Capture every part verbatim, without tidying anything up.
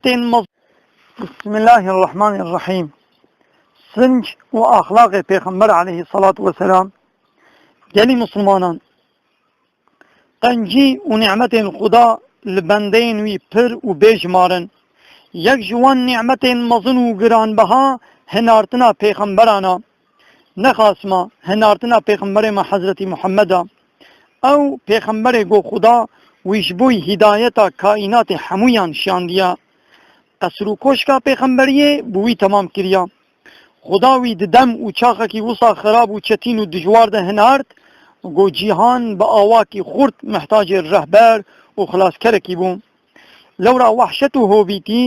nîmetên mez-, Bismillahirrahmanirrahîm. Sinc û axlaqê Pêxember aleyhissalatu vesselam. Gelî Musulmanan, qencî û nîmetên Xuda li bendeyên wî pir û bêjimar in. Yek ji wan nîmetên mezin û giranbeha hinartina pêxemberan e. Nexasima hinartina pêxemberê me Hezretî Muhammed e. Ew pêxemberê ku Xuda wî ji bo hîdayeta kaînatê hemûyan şiyandiye. Qesr û koşka pêxemberiyê bi wî temam kiriye. Xuda wî di dem û çaxekî wisa xirab û çetîn û dijwar de hinart, ku cîhan bi awakî xurt mihtacê rehber û xilaskerekî bû. Lewra wehşet û hovîtî,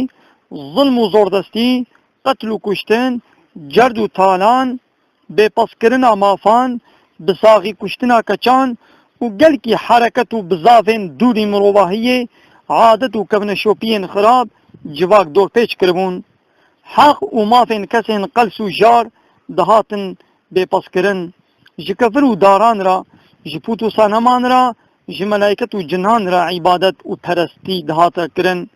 zilm û zordestî, qetl û kuştin, cerd û talan, bêpaskirina mafan, bisaxî kuştina keçan û gelkî hereket û bizavên dûrî mirovahiyê, adet û kevneşopiyên xirab civak dorpêç kiribûn. Heq û mafên kesên qels û jar dihatin bêpaskirin. Ji kefir û daran re, ji pût û seneman re, ji melayket û cinan re îbadet û perestî dihate kirin.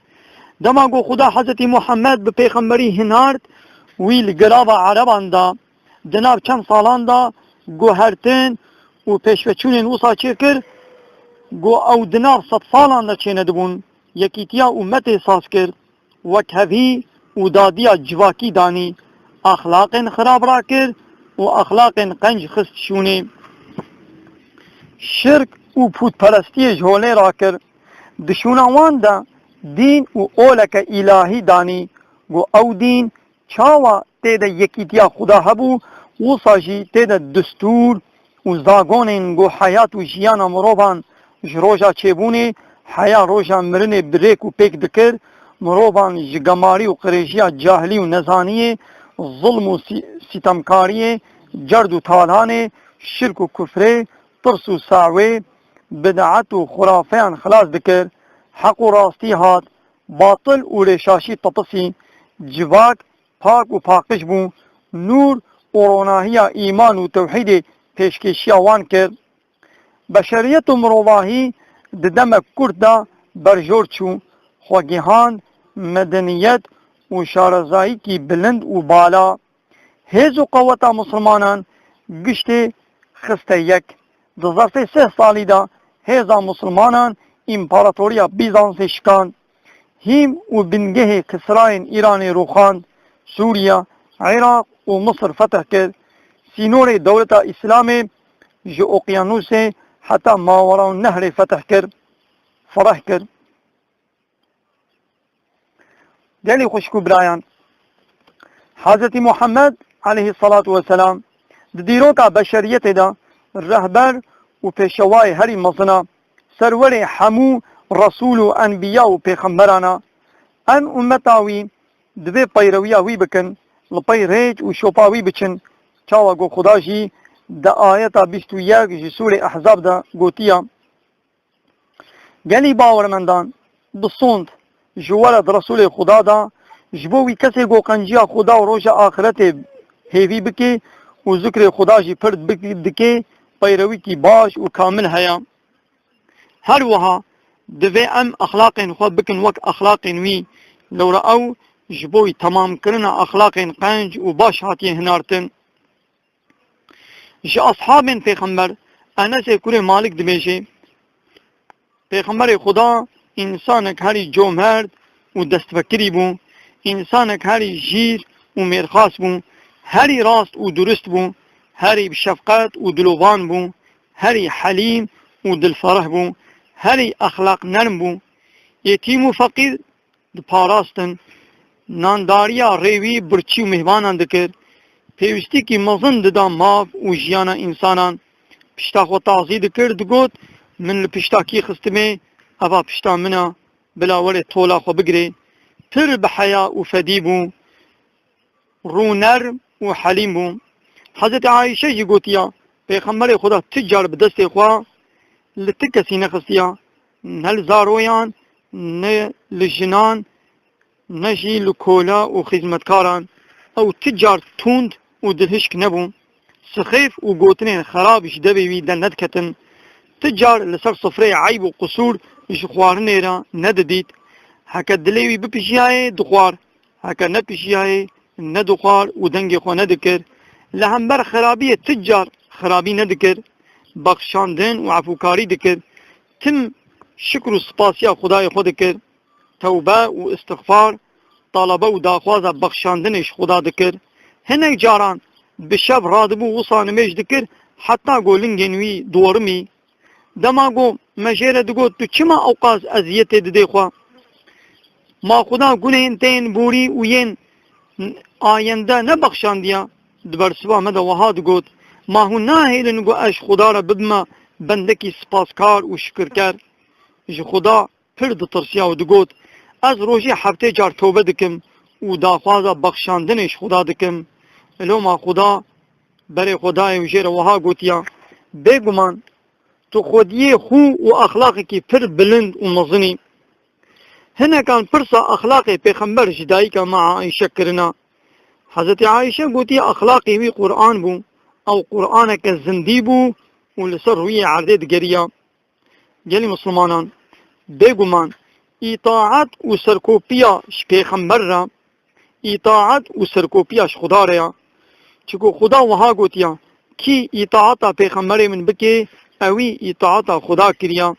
Dema ku Xuda Hezretî Muhammed bi pêxemberî hinart, wî li girava Ereban da, di nav çend salan de guhertin û pêşveçûnên wisa çêkir, ku ew di nav sedsalan de çênedibûn, yekîtiya ummetê saz kir. Wekhevî û dadiya civakî danî, axlaqên xirab rakir û axlaqên qenc xist şûnê. Şirk û pûtperestiyê ji holê rakir. Di şûna wan de dîn û oleke îlahî danî, ku ew dîn çawa tê de yekîtiya Xuda hebû, wisa jî tê de distûr û zagonên ku heyat û jiyana mirovan ji roja çêbûnê heya roja mirinê bi rêk û pêk dikir, mirovan ji gemarî û qirêjiya cahilî û nezaniyê, zilm û sî-, sîtemkariyê, cerd û talanê, şirk û kufrê, tirs û sawê, bid'et û xurafeyan xilas dikir. Heq û rastî hat, batil û rêşaşî tepisî. Civak pak û paqij bû. Nûr û ronahiya îman û tewhîdê pêşkêşiya wan kir. Beşeriyet û mirovahî di demek kurt de berjor çû, xwe gihand medeniyet û şarezayîkî bilind û bala. Hêz û qeweta misilmanan giştê xiste yek. Di zerfê sih salî de hêza misilmanan împaratoriya Bîzansê şikand. Hîm û bingehê Kisrayên Îranê rûxand. Sûriya, Iraq û Misir fetih kir. Sînorê dewleta Îslamê ji Oqyanûsê heta Mawera Nehrê fetih kir, fereh kir. Gelî xwişk û birayan, Hezretî Muhammed aleyhissalatu vesselam di dîroka beşeriyetê de rehber û pêşewayê herî mezin e, serwerê hemû resûl û enbiya û pêxemberan e. Em ummeta wî divê peyrewiya wî bikin, li pey rêç û şopa wî biçin, çawa ku Xuda jî di ayeta bîst û yek ji Sûrê Ehzab de gotiye. Gelî bawermendan, bi sond, ji we re di Resûlê Xuda de, ji bo wî kesê ku qenciya Xuda û roja axiretê hêvî bike û zikrê Xuda jî pir bik-, dike, peyrewîkî baş û kamil heye. Her wiha divê em exlaqên xwe bikin wek exlaqên wî, lewra ew ji bo wî temamkirina exlaqên qenc û baş hatiye hinartin. Ji ashabên Pêxember, Enesê kurê Malik dibêje, Pêxemberê Xuda însanek herî comerd û destpekirî bû, însanek herî jîr û mêrxas bû, herî rast û durist bû, herî bi şefqet û dilovan bû, herî helîm û dilfereh bû, herî exlaq nerm bû. Yetîm û feqîr diparastin. Nandariya rêwî birçî û mêhvanan dikir. Pêwîstîkî mezin dida maf û jiyana însanan. Pişta xwe tazî dikir, digot, Min li pişta kî xistibê, eva pişta min e, bila were tola xwe bigirê. Pir bi heya û fedî bû. Rûnerm û helîm bû. Hezretî Ayşe jî gotiya, Pêxemberê Xuda ti car bi destê xwe li ti kesî nexistiya, ne li zaroyan, ne li jinan, ne jî li kola û xizmetkaran. Ew ti car tund û dilhişk nebû. Sixêf û gotinên xerab ji devê wî dernediketin. Ti car li ser sifreyê eyb û qisûr ji xwarinê re nedidît. Heke dilê wî bipişiyayê, dixwar. Heke nepişiyayê, nedixwar û dengê xwe nedikir. Li hember xerabiyê ti car xerabî nedikir. Bexşandin û efûkarî dikir. Tim şikr û spasiya Xwedayê xwe dikir. Tewbe û îstixfar, talebe û daxwaza bexşandinê ji Xuda dikir. Hinek caran bi şev radibû wisa nimêj dikir, heta ku lingên wî dorimî. Dema ku me jê re digot, "Tu çima ewqas eziyetê didê xwe? Ma Xuda gunehên te yên borî û yên ayende nebexşandiya?" Di bersiva me de wiha digot, "Ma hûn nahêlin ku ez ji Xuda re bibime bendekî sipaskar û şikirker?" Ji Xuda pir ditirsiya û digot, "Ez rojê heftê car tewbe dikim û daxwaza bexşandinê ji Xuda dikim." Loma Xuda berê xwe dayê û jê re wiha gotiya, "Bêguman, tu xwediyê xwe û exlaqekî pir bilind û mezin î." Hinekan pirsa exlaqê pêxember ji dayika me Aîşe kirina. Hezretî Aîşe gotiye, exlaqê wî Quran bû. Ew Quraneke zindî bû û li ser rûyê erdê digeriya. Gelî Mislimanan, bêguman, îtaet û serkopiya ji pêxember re, îtaet û serkopiya ji Xuda re ya. Çiku Xuda wiha gotiya, "Kî îtaeta pêxemberê min bike, ewî îtaeta Xuda kiriya."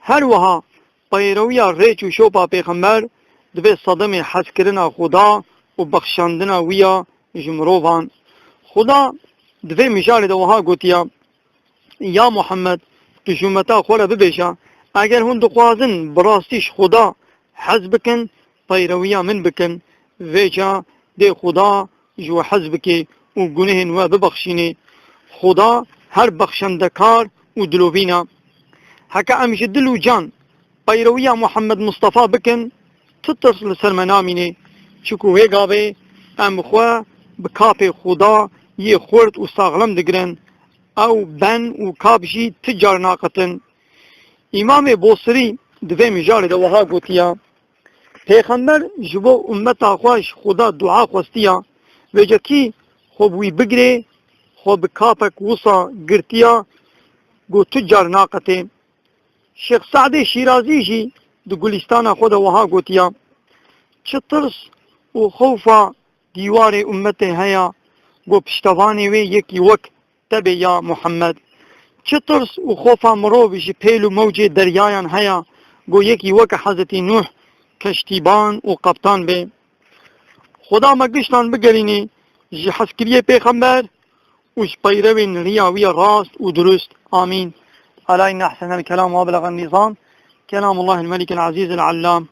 Her wiha peyrewiya rêç û şopa pêxember divê sedemê hezkirina Xuda û bexşandina wî ya ji mirovan. Xuda di vê mijarê de wiha gotiya, "Ya Muhammed, tu ji ummeta xwe re bibêje, eger hûn dixwazin bi rastî ji Xuda hez bikin, peyrewiya min bikin." Vêca dê Xuda ji we hez bike û gunehên we bibexşînê. Xuda her bexşendekar û dilovîn e. Heke em ji dil û can peyrewiya Muhammed Mustafa bikin, tu tirs li ser me namîne. Çiku wê gavê em xwe bi kapê Xuda yê xurt û saxlem digirin. Ew ben û kap jî ti car naqetin. Îmamê Bosirî di vê mijarê de wiha gotiya, Pêxember ji bo ummeta xwe ji Xuda dua xwestiya, vêca kî xwe bi wî bigirê, xwe bi kapek wisa girtiya, ku tu car naqetê. Şêx Sadê Şîrazî jî di Gulîstana xwe de wiha gotiya, Çi tirs û xewfa dîwarê ummetê heye, ku piştevanê wê yekî wek te bê ya Muhammed. Çi tirs û xofa mirov ji pêl û mewcê deryayan heye, ku yekî weke Hezretî Nûh keştîban û qeptan bê. Xuda me giştan bigerînî ji hezkiriyê pêxember û ji peyrevên riya wî ya rast û durust. Amîn. Ela inne ehsenel kelam ve eblegan nizam. Kelamullahil melikil azîzil allam.